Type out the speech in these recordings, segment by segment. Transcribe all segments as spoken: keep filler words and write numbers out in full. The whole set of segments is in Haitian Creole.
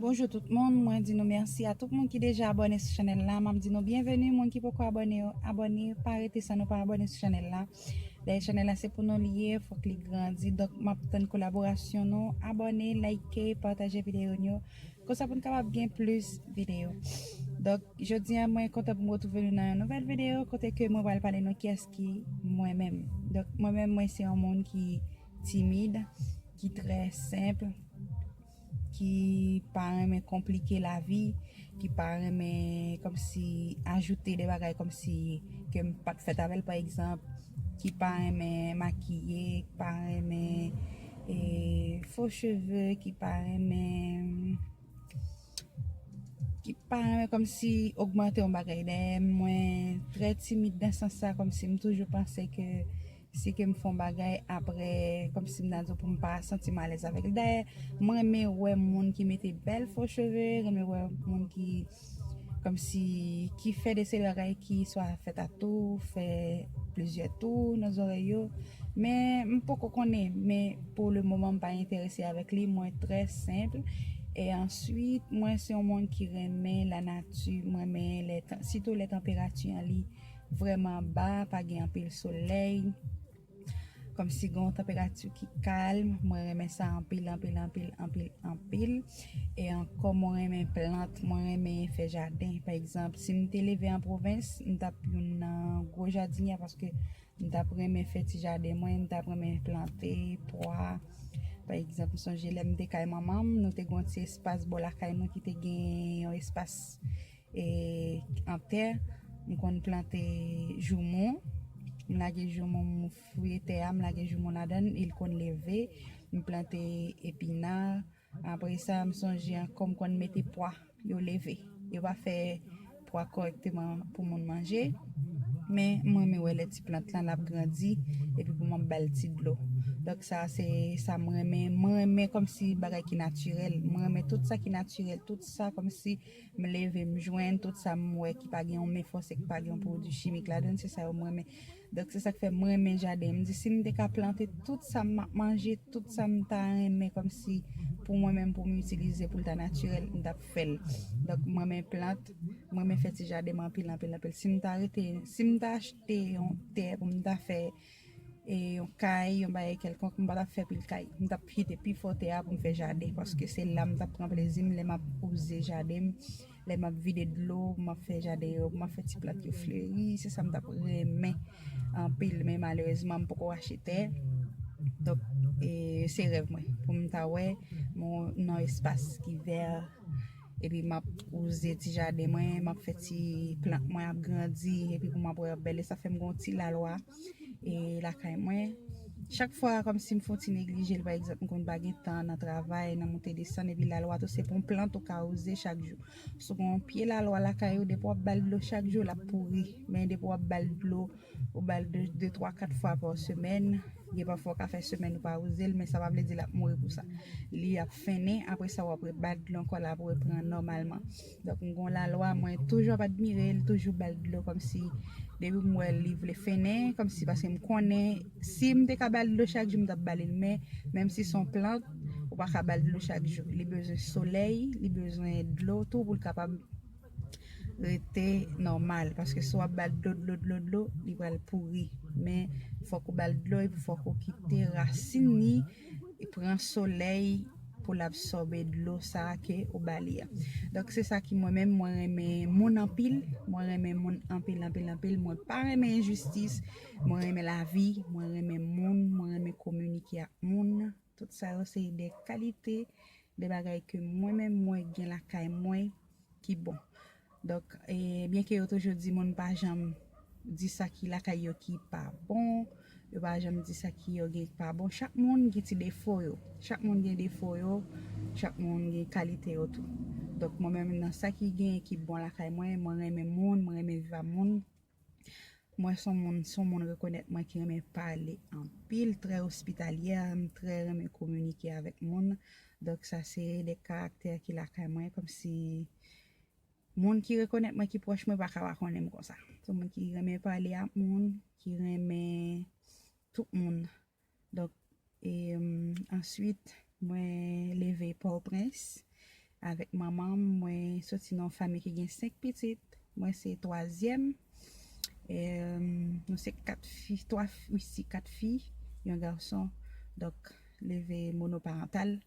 Bonjou tout moun, mwen di nou mèsi a tout moun ki deja abòne sou chanèl la. M ap di nou byenveni, moun ki poko abòne yo, abòne, pa rete san nou pa abòne sou chanèl la. Dayè chanèl la se pou nou li ye, fòk li grandi. Donk m ap tann kolaborasyon nou, abòne, like, pataje videyo nou yo. Konsa pou n kapab gen plis videyo. Donk jodi a mwen kontan pou m retwouve nou nan yon nouvèl videyo kote ke mwen pral pale nou kiyès ki mwen menm. Donk mwen menm mwen se yon moun ki timid, ki trè senp, ki pa renmen konplike lavi, ki pa renmen kòmsi ajoute de bagay kòmsi ke m pa t fèt avè l pa egzanp, ki pa renmen makiye, ki pa renmen e, fo cheve, ki pa renmen ki pa renmen kòmsi ogmante yon bagay. Dayè mwen trè timid nan sans sa, kòmsi m toujou panse ke si ke m fè yon bagay apre kòmsi m ta di w pou m pa santi m alèz avèk li. Dayè mwen renmen wè moun ki mete bèl fo cheve, renmen wè moun ki kòmsi ki fè de seri bagay ki swa fè tatou, fè plizyè tou nan zòrèy yo. Men m poko konnen, men pou le moman m pa enterese avèk li, mwen trè senp. E answit mwen se yon moun ki renmen lanati, mwen renmen lè tan- sitou lè tanperati an li vrèman ba, pa gen anpil solèy, kòmsi gen yon tanperati ki kalm. Mwen renmen sa anpil anpil anpil anpil anpil. E ankò mwen renmen plant, mwen renmen fè jaden. Pa egzanp si m te leve an pwovens, m t ap youn nan gwo jadinyè paske m t ap renmen fè ti jaden mwen, m t ap renmen plante pwa. Pa egzanp m sonje lè m te kay manman m, nou te gen yon ti espas bò lakay nou ki te gen yon espas e, an tè. M konn plante joumon. M lage joumon, m fouye tè a, m lage joumon ladan l, e l konn leve. M plante epina. Apre sa, m sonje ankò m konn mete pwa, yo leve. Yo pa fè pwa kòrèkteman pou moun manje. Men m renmen wè lè ti plant lan l ap grandi epi pou m ap ba l ti dlo. Donk sa se sa m renmen. Mwen renmen kòmsi bagay ki natirèl. Mwen renmen tout sa ki natirèl, tout sa kòmsi m leve m jwenn, tout sa m wè ki pa gen yon men fòse, ki pa gen yon pwodui chimik ladan l, se sa yo m renmen. Donk se sa k fè m renmen jaden. M di si m te ka plante tout sa m ap manje, tout sa m ta renmen kòmsi pou mwen menm pou m itilize pou l ta natirèl, m t ap fè l. Donk m renmen plant, m renmen fè ti jaden m anpil anpil anpil. Si m ta rete, si m ta achte yon tè pou m ta fè e yon kay, yon bagay kèlkonk, m pa t ap fè pil kay. M t ap kite pi fò tè a pou m fè jaden, paske se la m t ap pran plezi m lè m ap wouze jaden m, lè m ap vide dlo, m ap fè jaden yo, m ap fè ti plant yo fleri, se sa m t ap renmen anpil, men malerezman m poko achte tè. Donk e, se rèv mwen pou m ta wè m nan espas ki vè, epi m ap wouze ti jaden mwen, m ap fè ti plant mwen ap grandi, epi pou m ap wè ap bèl, e sa fè m gen yon ti lalwa e lakay mwen. Chak fwa kòmsi m fè yon ti neglije l, pa egzanp m konn pa gen tan nan travay, nan monte desann, epi lalwa tou se pou yon plant ou ka wouze chak jou. Si w gen yon pye lalwa lakay ou, depi w ap ba l dlo chak jou l ap pouri. Men depi w ap ba l dlo, ou ba l de, de twa, kat fwa pa semèn, gen pafwa w ka fè semèn ou pa wouze l, men sa pa vle di l ap mouri pou sa. Li ap fennen, apre sa w ap reba l dlo ankò, l ap reprann nòmalman. Donk m gen yon lalwa, mwen toujou ap admire l, toujou ba l dlo kòmsi depi m wè l li vle fennen, kòmsi paske m konnen si m te ka ba l dlo chak jou m t ap ba li l, men menm si se yon plant, ou pa ka ba l dlo chak jou. Li bezwen solèy, li bezwen dlo tou pou l kapab rete nòmal, paske si w ap ba l dlo dlo dlo dlo, li pral pouri. Men fòk ou ba l dlo epi fòk ou kite rasin li pran solèy pou l absòbe dlo sa a ke ou ba li a. Donk se sa ki mwen menm, mwen renmen moun anpil, mwen renmen moun anpil anpil anpil, mwen pa renmen enjistis, mwen renmen lavi, mwen renmen moun, mwen renmen kominike ak moun. Tout sa yo se de kalite de bagay ke mwen menm mwen gen lakay mwen ki bon. Donk e, byenke yo toujou di moun pa janm di sa ki lakay yo ki pa bon, yo pa janm di sa ki yo gen ki pa bon. Chak moun gen ti defo yo. Chak moun gen defo yo, chak moun gen kalite yo tou. Donk mwen menm nan sa ki gen ki bon lakay mwen, mwen renmen moun, mwen renmen viv ak moun. Mwen se yon moun, se yon moun rekonèt mwen ki renmen pale anpil, trè ospitalyè, m trè renmen kominike avèk moun. Donk sa se de karaktè ki lakay mwen, kòmsi moun ki rekonèt mwen, ki pwòch mwen pa ka pa konnen m konsa. Se yon moun ki renmen pale ak moun, ki renmen tout moun. Donk e, answit mwen leve Pòtoprens. avèk manman m. Mwen soti nan yon fanmi ki gen senk pitit. Mwen se twazyèm. Em, nou se kat fi, twa fi, wi, si, kat fi, yon gason. Donk, leve monoparantal.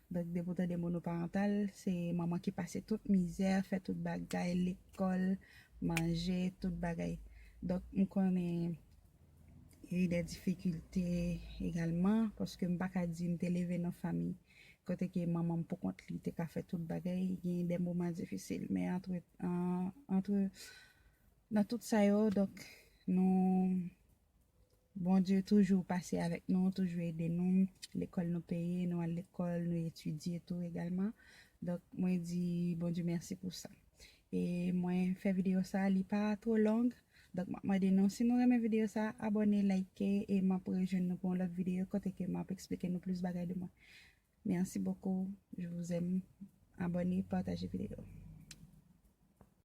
Donk, depi w tande monoparantal, se manman ki pase tout mizè, fè tout bagay, lekòl, manje, tout bagay. Donk, m konnen e de difikilte egalman, paske m pa ka di m te leve nan fanmi kote ke manman m pou kont li te ka fè tout bagay, gen de moman difisil. Men antre, an, antre, nan tout sa yo, donk, nou, Bondye toujou pase avèk nou, toujou ede nou. Lekòl nou peye, nou al lekòl, nou etidye tou egalman. Donk, mwen di Bondye mèsi pou sa. E mwen fè videyo sa, li pa twò long. Donk, m ap mande nou, si nou renmen videyo sa, abòne, like, e m ap rejwenn nou pou yon lòt videyo kote ke m ap eksplike nou plis bagay de mwen. Merci beaucoup. Je vous aime. Abòne, pataje videyo.